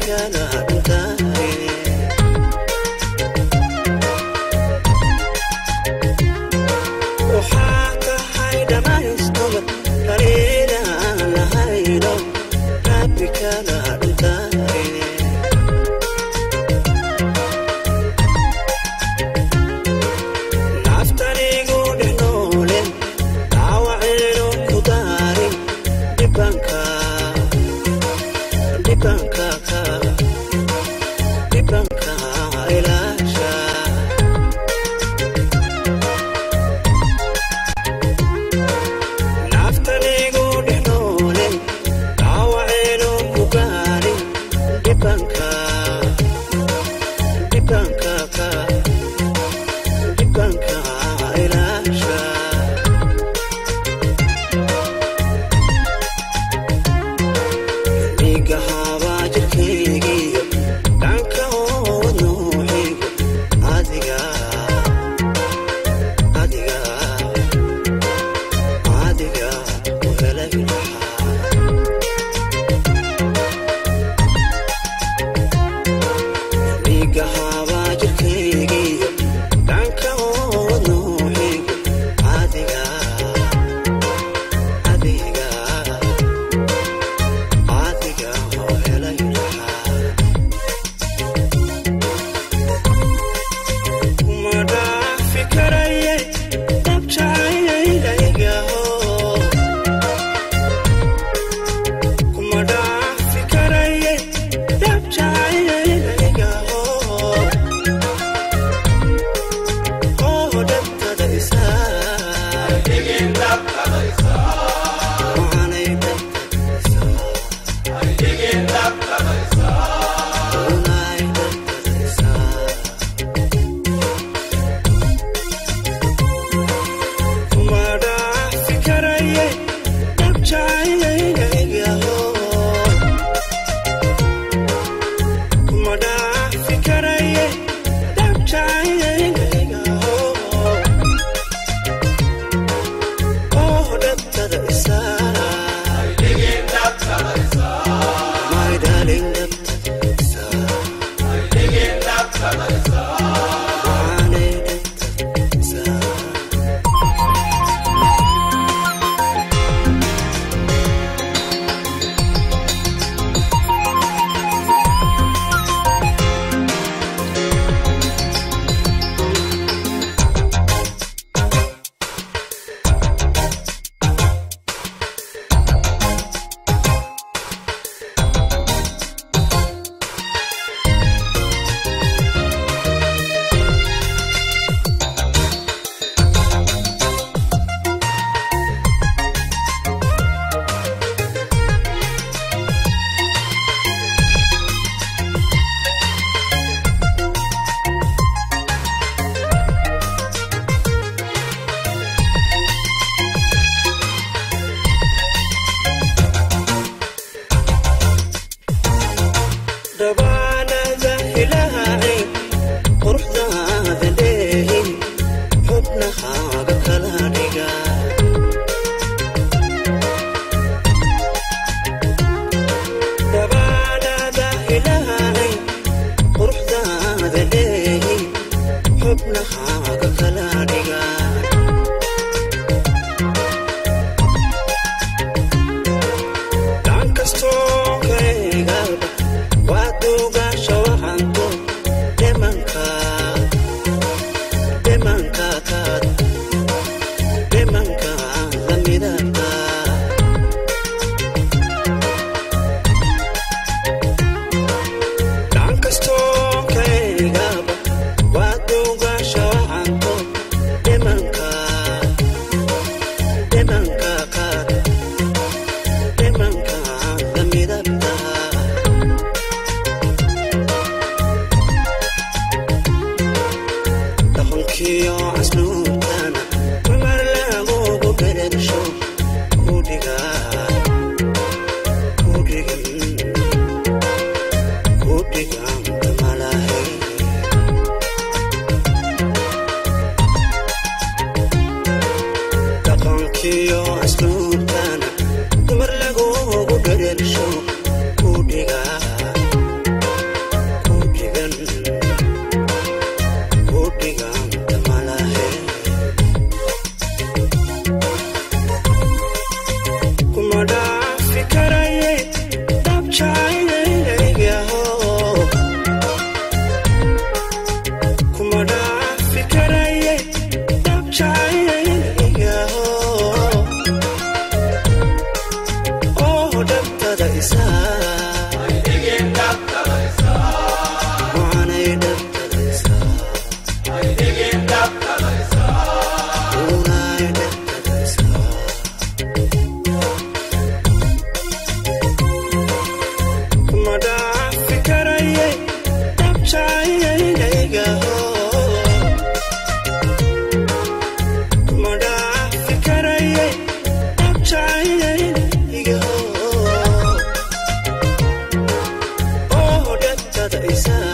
kala dhuntahay. Waxaa tahay dhammaystuma dhaliila aan lahayno, Rabbi kala dhuntahay. Naftanigu dhex noole dhaawacayno ku daarin, dhibanka dhibanka dhibanka ilaasha. Naftanigu dhex noole dhaawacayno ku gaarin, dhibanka dhibanka dhibanka ilaasha. Dhiiga habaa jirkaygiyo dhanka wadnuuxigu adiga adiga adiga u helay dhaxaa. Dhiiga habaa jirkaygiyo dhanka wadnuuxigu adiga adiga adiga u helay dhaxaa. Kuma dhaafi karaye dhab jacaylagaho, kuma dhaafi karaye dhab jacaylagaho. Oo dhabtada isaa waanay dhabtada isaa, unay dhabtada isaa. Kuma dhaafi karaye dhab jacaylagaho, kuma dhaafi karaye dhab jacaylagaho. Oo dhabtada isaa, my darling, dhabtada isaa waanay dhabtada isaa. Dhabaanada hilaacay quruxdaada dheehin, xubnahaaga kala dhiga. Dhabaanada hilaacay quruxdaada dheehin, xubnahaaga kala dhiga. Dhan kastoo ka eegaba waa duga Xubintaada.